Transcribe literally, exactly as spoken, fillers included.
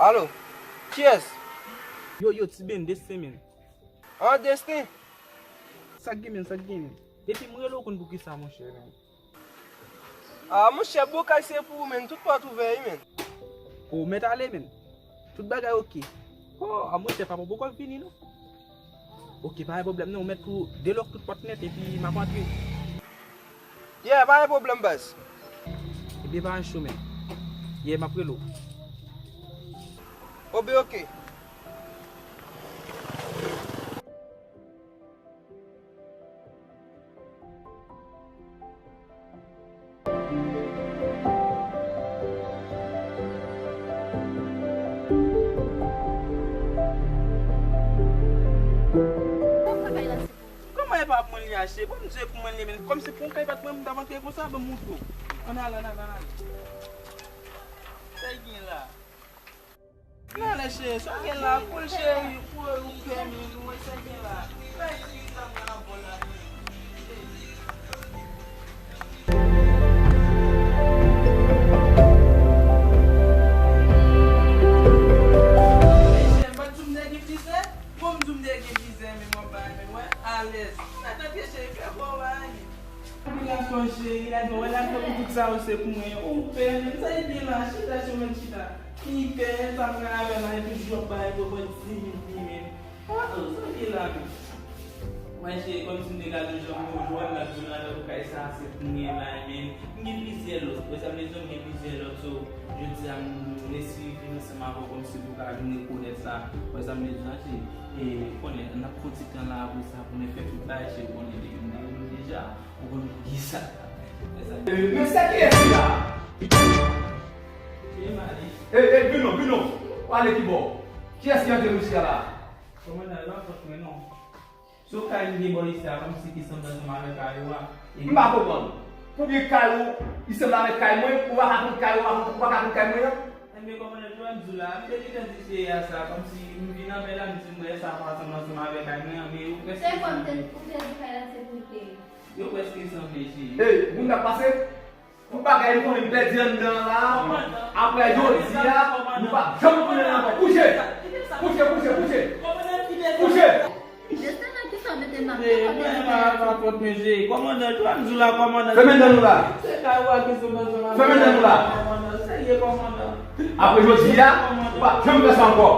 Alo, kiyès? Yo, yo, Ti Ben, Destin, men. An, Destin? Sa k gen, men, sa k gen, men? Depi m rele w konn poukisa, monchè, men. Ah, monchè, bokay se pou ou, men. Tout pòt ouvè, wi, men. O, mèt ale, men. Tout bagay oke. O, a, monchè, papa poko vini, non. Oke, pa gen pwoblèm, non. Ou mèt pou delòk tout pòt nèt, epi m ap antre. Yeah, pa gen pwoblèm, baz. Ebyen, pa gen cho, men. Yeah, m ap rele w. O, ben, oke. Kòman e pa pou mwen li achte? Bon, m di pou mwen li, men kòmsi pou yon kay pa t mwen, m t ap antre konsa, ban m moutre w. Ann ale, ann ale, ann ale. Sa y gen la? Nan lè cheri, sa gen la, koul cheri, pou ou pèmi nou, wè sa gen la. Bay fi sa mwen nan bò la, men. Mesye, m pa t di w m te gen vizè? Bon, m di w m te gen vizè, men m ap bay, men wè, alèz. Sa tande cheri, fè bò w a, men. Kombinasyon cheri, la, bon, wè la, fè pou tout sa, ou se pou mwen. Ou pè, men sa e byen la, chita, cheri, chita. Li pè, sa mwen avè la, epi jwèt bay, bò, bò, di, di, men. Ah, oh, sa e byen la, men. Mwen, cheri, kòmsi m te ka toujou, mwen, jwèt la, di, la, pou kay sa, se pou mwen, la, men. M gen plizyè lòt, wè sa m vle di, m gen plizyè lòt, so, jodi a, m resi vin ansanm avè w, kòmsi pou ka vin rekonèt sa, wè sa m vle di, la, cheri. E, konnen, n ap pran ti tan la, apre sa, pou nou fè tout bagay, cheri, konnen, depi m te rele w deja. Ou konn ki sa. E, men se kiyès ki la? E, e, Bruno, Bruno, ou ale ki bò? Kiyès ki antre nan isi a la? Kòmandan, e pa fòt mwen non. Se yon kay m gen bò isi a, kòmsi ki sanble ansanm avèk kay ou a. M pa konprann. Pou gen kay ou, li sanble avèk kay mwen, ou pa ka konn kay ou, ou pa ka konn kay mwen an? Enben, kòmandan, jan m di w la, m te gentan di cheri a sa, kòmsi m vin anmè la, m di m wè sa pa sanble ansanm avèk kay mwen an, men ou prèske sanble. Se kòm te, ou te di kay la se pou l te ye. Yo prèske sanble, cheri. Ey, moun k ap pase, pou bagay m konnen m pèdi anndan an la, apre jodi a, nou p ap janm konnen l ankò. Kouche! Kouche, kouche, kouche! Kouche! Desten nan ki sa mete m ap. Mwen pa fòt mwen je. Kòmandan, jan m di w la, kòmandan. Fèmen dan nou la. Se kay ou a ki sanble ansanm avèk kay mwen an, kòmandan. Fèmen dan nou la. Serye, kòmandan. Apre jodi a, ou p ap janm fè sa ankò.